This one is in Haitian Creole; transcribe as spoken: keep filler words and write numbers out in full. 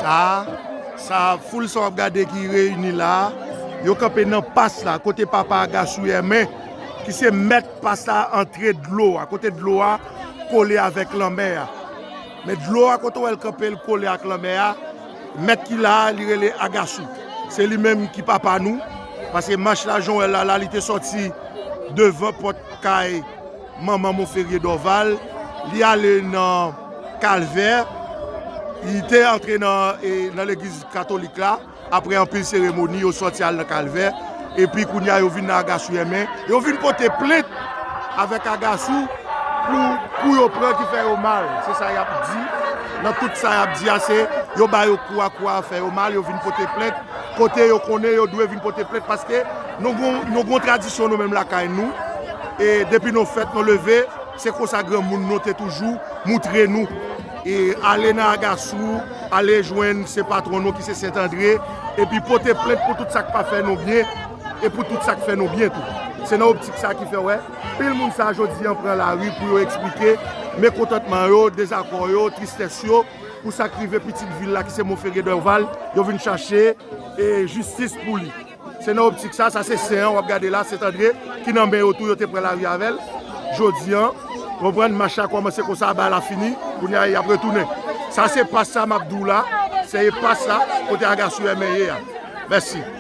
Sa, sa foul sa w ap gade ki reyini la, yo kanpe nan pas la, kote papa Agasou Yèmen, ki se mèt pas la, antre dlo a, kote dlo a kole avèk lanmè a. Men dlo a, kote w wè l kanpe, l kole ak lanmè a, mèt ki la a, li rele Agasou. Se li menm ki papa nou, paske mach la, jan w wè l la, la, li te sòti devan pòt kay manman Monferrier Dorval, li ale nan Kalvè, li te antre nan, e, nan legliz katolik la, apre anpil seremoni, yo sòti al nan Kalvè, epi kounye a yo vin nan Agasou Yèmen, yo vin pote plent avèk Agasou pou kou yo pran ki fè yo mal. Se sa y ap di. Nan tout sa y ap di a, se yo ba yo kou a, kou a fè yo mal, yo vin pote plent. Kote yo konnen yo dwe vin pote plent, paske nou gon, nou gon tradisyon nou menm lakay nou. E depi nou fèt, nou leve, se konsa granmoun nou te toujou moutre nou. E ale nan Agasou, ale jwenn se patwon nou ki se Sentandre, epi pote plent pou tout sa k pa fè nou byen, e pou tout sa k fè nou byen tou. Se nan optik sa ki fè, wè, pil moun sa jodi an pran lari pou yo eksplike mekontantman yo, dezakò yo, tristès yo, pou sa k rive pitit vil la ki se Monferrier Dorval, yo vin chache, e, jistis pou li. Se nan optik sa, sa se sen an w ap gade la, Sentandre, ki nan men yo tou, yo te pran lari avè l. Jodi an, konprann, mach la kòmanse konsa, bal la fini, kounye a y ap retounen. Sa se pas sa m ap di w la, se pas sa kote Agasou Yèmen ye a. Mèsi.